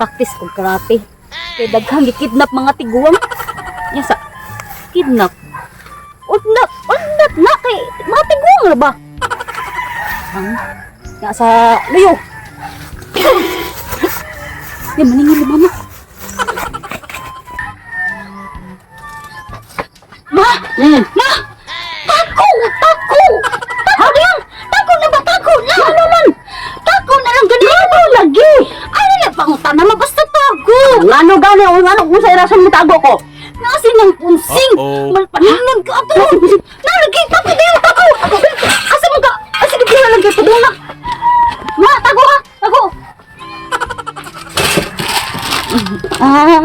Practice kog karate. Kay daghang gikidnap mga tiguang. Nya sa kidnap. Unat, unat na kay mga tiguang ra ba? Ang nga sa layo. Di maningil ni mama. Ma! Ma! Tako! Tako! Tako lang! Tako na ba? Tako na! Ano man? Tako na lang ganito! Ano lagi? Ano na pangutan na basta tago! Ngano gani o ngano kung sa irason mo tago ko? Nasi ng punsing! Uh-oh. Malpaningan ka ato! Nalagi! Tako dayo! Tako! Asa mo ka? Asa ka pila lang kayo? Tago na! Ma! Tago ha! Tago! Ah!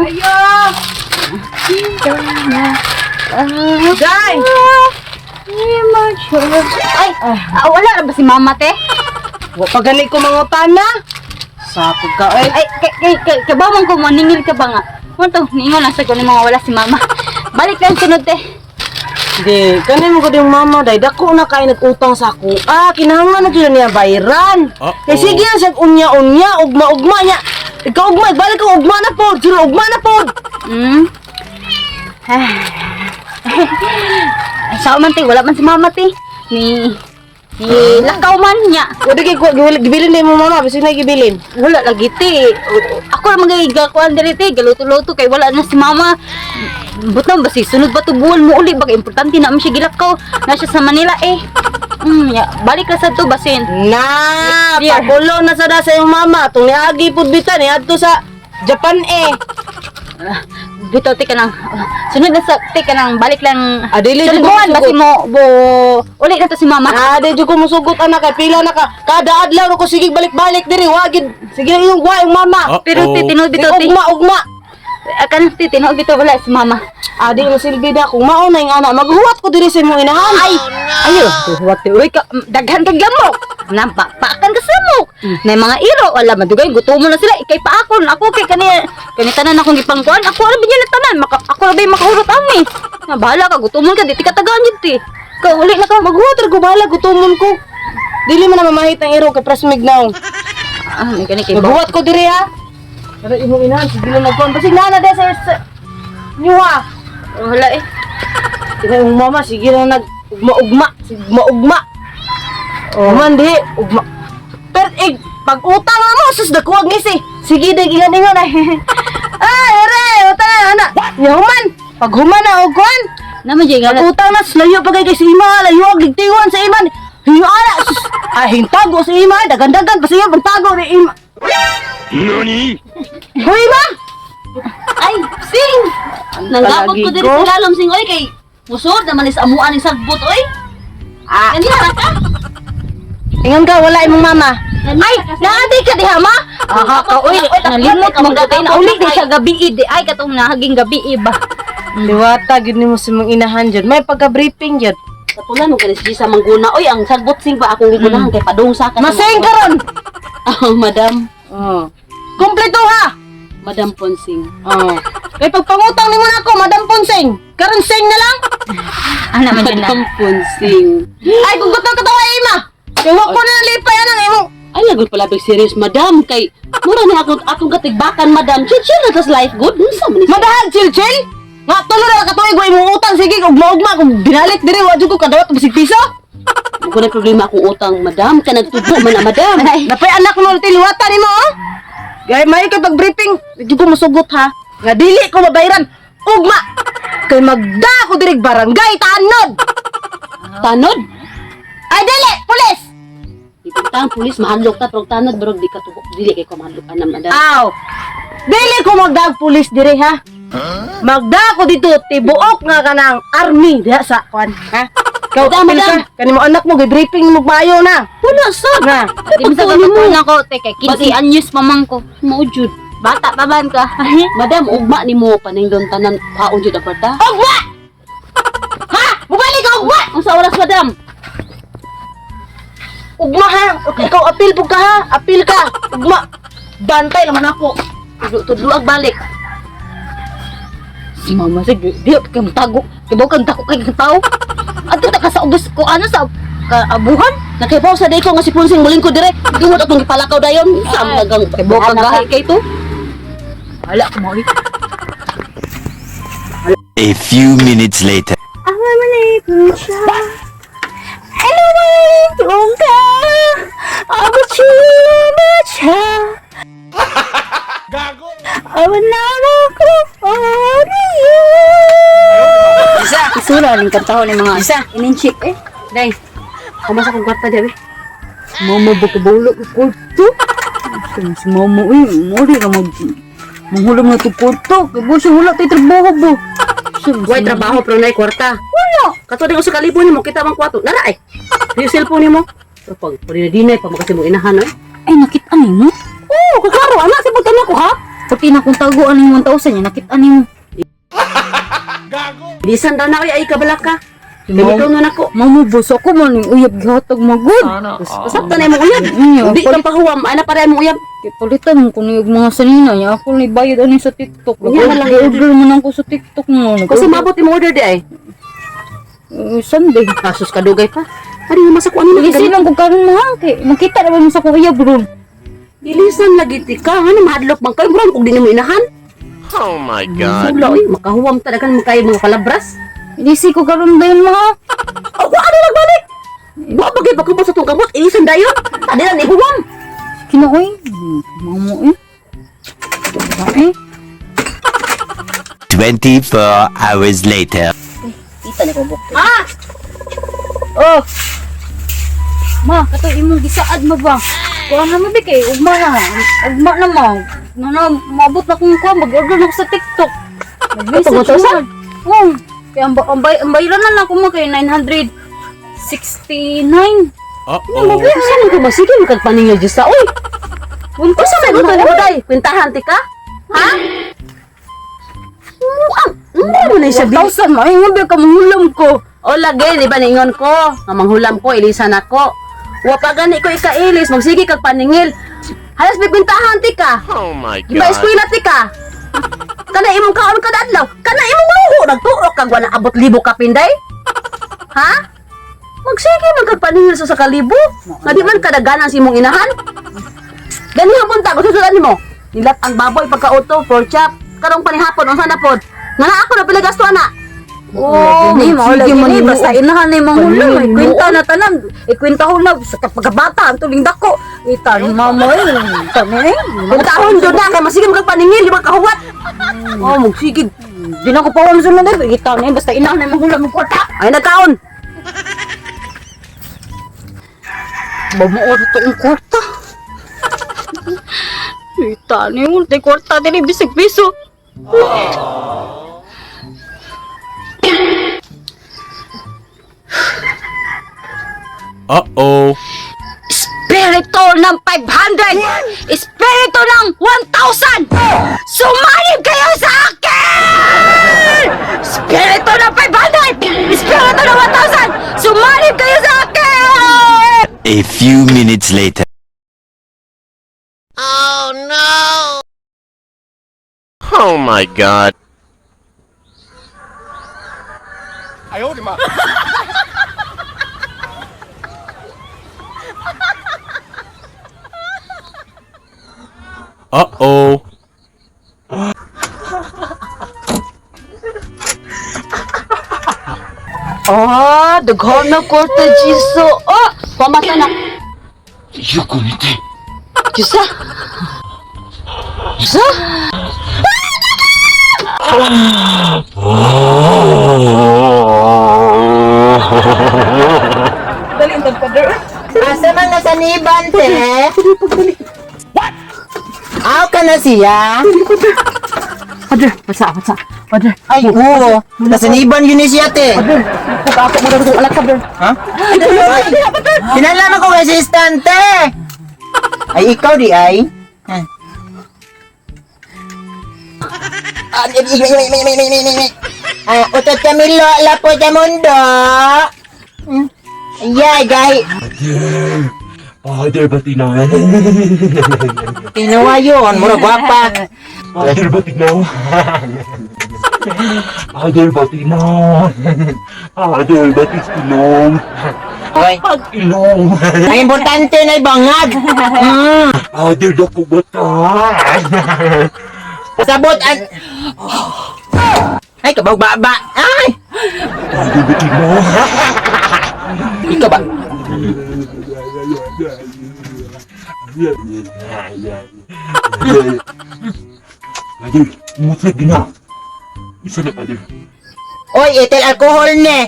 Ayo! Day! Ay! Ah, wala na ba si mama te? Wa pa gani ko mangutana. Sapog ka eh. Ay, kay kay kay kay ba man ko maningil ka ba nga? Mo to, ningon lang sa ko ni mga wala si mama. Balik lang sunod te. Di, kanin mo ko yung mama day dako na kay nag-utang sa ako. Ah, kinahanglan na gyud niya bayran. Uh-oh. Kay sige na siya unya-unya, ugma-ugma niya. Ikaw ugma, balik ka ugma na pod, sila ugma na pod. Sa man te, wala man si mama te. Ni ni lakaw man niya. Wa di kay ko gibilin ni mo mama, bisin na gibilin. Wala lagi te. Ako lang magigakuan diri te, galuto-luto kay wala na si mama. Butang ba si sunod ba to buwan mo uli baka importante na man siya gilakaw na siya sa Manila eh. Ya, balik ra sa to basin. Na, Next year. pagulo na sada sa iyong mama. Tung niagi pud bitan ni adto sa Japan eh. Bitaw te kanang sunod na sa te kanang balik lang. Ah, dili sunod jud ko buwan musugot. basi mo bo uli na to si mama. Ah, di jud ko musugot anak kay pila na ka. Kada adlaw ko sige balik-balik diri, wa gid. Sige yung wa yung mama. Uh-oh. Pero te tinuod bitaw te. Ugma ugma. Ah, kanang te tinuod bitaw wala si mama. Ah, di mo silbi na kung mao na yung ana, maghuwat ko diri sa imong inahan. Ay, ayo, huwat te uy ka daghan kag lamok. Nampa pakan ka sa lamok. May mga iro wala madugay gutomon na sila ikay paakon ako kay kani kani tanan akong gipangkuan ako ra ba na tanan maka, ako ra ba makahurot ani. Na bahala ka gutomon ka di ti katagaan jud te. Ka uli na ka Maghuwat ra ko bahala gutomon ko. Dili man na mamahit ang iro kay Presmig now. Ah, may kani kay Maghuwat ko diri ha. Pero imong inahan sige lang nagkuan. Basig na na sa nyuha. Wala eh. Tingnan yung mama sige lang nag ugma ugma, sige ugma. Oh. Man di ugma. Pero eh, pag utang na mo sus dakuwag ngisi. Sige dig ingon-ingon ay. Ay, ere, utang na ana. Yahuman, pag human na og kuan. Naman jay nga. Pag utang na sus, layo pa kay kay si ima, layo og ligtiwan sa iman. Hiyo ana sus. Ay hintago sa ima, dagan-dagan pa siya pagtago ni ima. NANI? Hoy ma! Ay, sing! Nanggapot Palagi ko diri ko. sa lalom sing oy kay musod naman is amuan ni sagbot oy. Ah, Kanina ra ka? ingon ka wala imong mama. Ay, naadi ka diha ma. Aha ka oy, nalimot mo gud na uli di siya gabi di ay katong nahaging gabi ba. Liwata gid nimo sa imong inahan jud. May pagka-briefing jud. Kapulan mo kanis sa mangguna oy ang sagbot sing ba akong gigunahan kay padung sa ka. Masing karon. Ah, madam, Oh. Kompleto ha. Madam Ponsing. Oh. Kay pagpangutang nimo nako, Madam Ponsing. Karon sing na lang. Ana man jud na. Madam Ponsing. Ay kung gusto ka tawa ima. Kay wa ko na nalipay anang imong Ay lagot pala big serious madam kay mura na akong atong katigbakan madam. Chill chill na tas life good. Unsa man ni? madahag chill chill. Nga tulo ra ka tuig wa imong utang sige ugma-ugma kung binalik diri wa jud ko kadawat bisig piso. Mo na problema akong utang madam kay nagtubo man na madam. Napay anak mo tiliwata nimo oh. Gay may kay pag-briefing, di ko musugot ha. Nga dili ko mabayran. Ugma. Kay magda ko diri barangay tanod. Tanod. Ay dili, pulis. Ipintang pulis mahadlok ta pero tanod barog di ka tubo. Dili kay ko mahadlok ana madam. Aw. Dili ko magdag pulis dire ha. Magda ko dito tibuok nga kanang army diha sa kwan ha. Ikaw Madam, apil ka. madam. Kani mo anak mo gi-briefing mo maayo na. Wala sa. Na. Di mo sa katuon ako te kay 15 anyos pa man ko. Mao jud. Bata pa man ka. Madam, ugma ni mo paningdon tanan kaon jud aparta. Ugma! Ha? Mubalik ka ugma! Unsa oras, madam? Ugma ha. Ikaw apil pug ka ha. Apil ka. Ugma. Bantay naman ako. Tudlo tudlo ag balik. Si mama sige, di ka tago. Kibaw kang dako kay kang tao. Adto ta ka sa ubos ko ano sa kaabuhan. Nakipaw sa day ko nga si Ponsing muling ko dire. Gumot atong gipalakaw dayon. Sa dagang Kibaw kang gahi kay to. Wala ko mo. A few minutes later. Isa. Isura ning kantahon ni mga isa. Ininchik eh. Day. Kumasa kong kwarta dyan eh. Mama baka bawla ko kwarto. Si mama eh, mori na mag manghulom na to kwarto. Kay bo siya wala tay trabaho bo. Way trabaho pero nay kwarta. Wala. Kato din usa ka libo nimo kita bang kwarto. Nara ay. Yung cellphone nimo. Pero pag dinay pa makasi mo inahan ay. Ay nakita nimo? Oo, kaklaro ana sa butan ako ha. Pati na kung tago ano yung 1,000 niya, nakita nimo. Bisan daw na ay kabala ka. Si mama, Ganito nun ako. mama boss ako man yung uyab gihatag magod. Usap ta na imong uyab. Di ka pahuwam, ana para imong uyab. Kay palitan mo kuno yung mga sanina niya. Ako ni bayad ano sa TikTok. Unya na lang. Order man ako sa TikTok mo. Kasi mabot imong order di ay. Eh, Sunday. Kasus kadugay pa. Ari mo sa kuan Sige nimo. silang kung karon mo ha. Kay makita na ba mo sa kong uyab ron. Ilisan lagi ti ka, ano mahadlok man kayo murag kung di nimo inahan. Oh my God. Sula oy, makahuwam talaga man kayo mga palabras. Ilisi ko karon dayon mo ha. Oh, wa ano nagbalik? Wa bagay pagkubos sa tong kamot, ilisan dayon. Tadi na ni huwam. Kina oy. Mamo eh. Ba eh. 24 hours later. Kita ni ko buk. Ah! Oh. Ma, kato imong gisaad mo ba? Kuan na mo bi kay ugma na. Ugma na ma. Na na maabot na kung kuan mag-order na ako sa TikTok. Mag-message Ito, mo. Oo. Kaya ang bayaran na lang ko mo kay 969. Uh-oh. Usa man ko ba sige makagpaningil jud sa oy. Unsa may gusto nimo day? Kwentahan ti ka? Ha? Muang, hindi mo na siya bi. 1,000 ma, ay nga ba ka mangulam ko. O lagi, di ba ningon ko? Nga manghulam ko, ilisan ako. Wa pa gani ko ikailis, magsige kag paningil. Halos may kwentahan ti ka. Oh my Di ba God. eskwela ti ka? Kana imong kaon kada adlaw, kana imong luho nagtuok kag wala abot libo ka pinday. Ha? Magsige man kag paningil sa kalibo. Nga di man kadaganan sa imong inahan. Gani hapon ta gusto sudan nimo. Nilat ang baboy pagkauto for chop. Karong panihapon unsa na pod? Nga na ako na pila gasto ana. Oh, ni mao sige lagi man ni mo. basta inahan na mangulam ay Panin mo. kwenta na tanan. Ikwenta ho na sa pagkabata ang tuling dako. Ita ni mama eh. Tani eh. Pagkaon jud na kay masige man kag paningil di ba kahuwat. Oh, magsige. Di na ko pawang sunod eh. Ita ni basta inahan na mangulam ang kwarta. Ay nagkaon. Bamuo to ang kwarta. Ita ni mo tay kwarta dili bisag piso. Uh-oh. Espiritu ng 500! Espiritu ng 1,000! Sumanib kayo sa akin! Espiritu ng 500! Espiritu ng 1,000! Sumanib kayo sa akin! A few minutes later. Oh my God. Uh-oh. Oh, daghan na kwarta Jiso. Oh, pamata na. Jisa. Jisa. Asa man na sa niban, te? Aw ka na siya? Father, patsa, patsa. Father, Ay, oo. Nasa niban yun eh siya, te. pag ako mo daw anak ka, brother. Ha? Pinalaman ko kay assistant, te. Ay, ikaw di ay. Ha. Ah, Ah, utot kami lo, lapo sa mundo. Ay, gahi. Father, batinaw. Tinawa yun, mura gwapa. Father, batinaw. Father, batinaw. Father, batis ilong. Hoy, Ilong. ang importante na bangag. Father, dako bata. Sabot an. Ay, kabaw baba. Ay! Father Batignaw. Ikaw ba? Father, musag na. Isa na, Father. Oy, ethyl alcohol ni.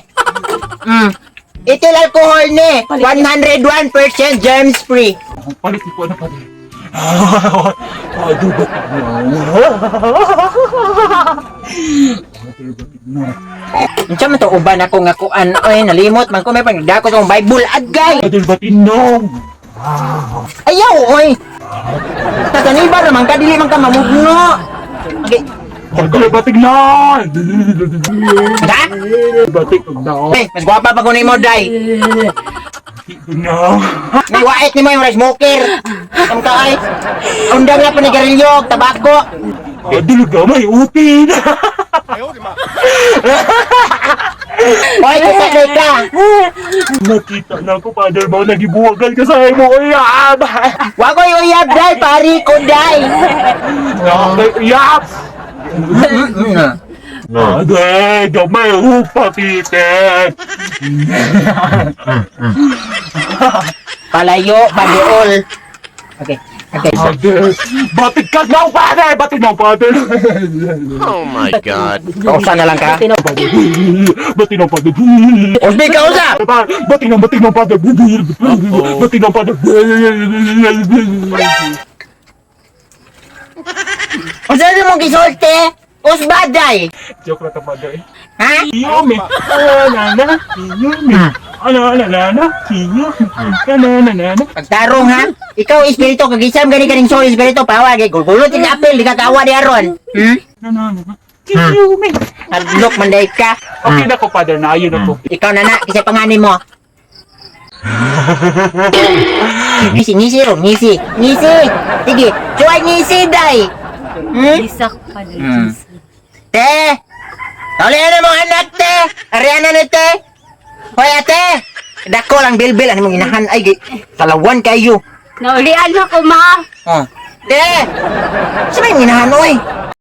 Ethyl alcohol ni. 101% germs free. Palit ko na, Father. Father Batignaw. Father Batignaw. Unsa man to uban ako nga kuan oy, nalimot man ko may pagdako sa akong Bible agay. Father Batignaw. Ayaw oy. Taganiba naman ka dili man ka mamugno. Okay. Father Batignaw. Ha? Batignaw. Eh, mas gwapa pa ko nimo day. Batignaw. May wait nimo yung rice smoker. Ang ka ay. Undang na pa ni garilyo, tabako. Father, gamay upin. Oy, kita day ka. Nakita na ako, Father, ba nagibuwagan ka sa imo uyab. Wa ko'y uyab day, pari ko day. Nakakay uyab. Father, gamay upa, Peter. Palayo, paduol. Okay. Okay. Father, batik ka now, Father! Batik now, Father! Oh my God. Kausa na lang ka. Batik now, Father! Usbi ka usa. Batik now, Father! Batik now, Father! Unsa na mong gisulti? Usba day. Joke lang ka, Father. Ha? Yumi! Na na, yumi! Ano, na na na, yumi! Na na na na. Pagtarong ha? Ikaw espiritu kagisam gani kaning soul espiritu pawa gay gulgulot ni apel di ka kaawa di aron. Hmm? Na na na. Yumi! Adlok man day ka. Okay na ko, Father. Naayon ako. Ikaw na na kasi pangani mo. Ngisi, ngisi ron, ngisi. Ngisi. Sige, cuay ngisi day. Hmm? Isak pa Te! Taulian na mong anak, te! Ariana na, te! Hoy, ate! Dako lang bilbil, ano mong inahan? Ay, talawan kayo. Naulian ako, ma. Oh. Te! Sa may inahan, oy?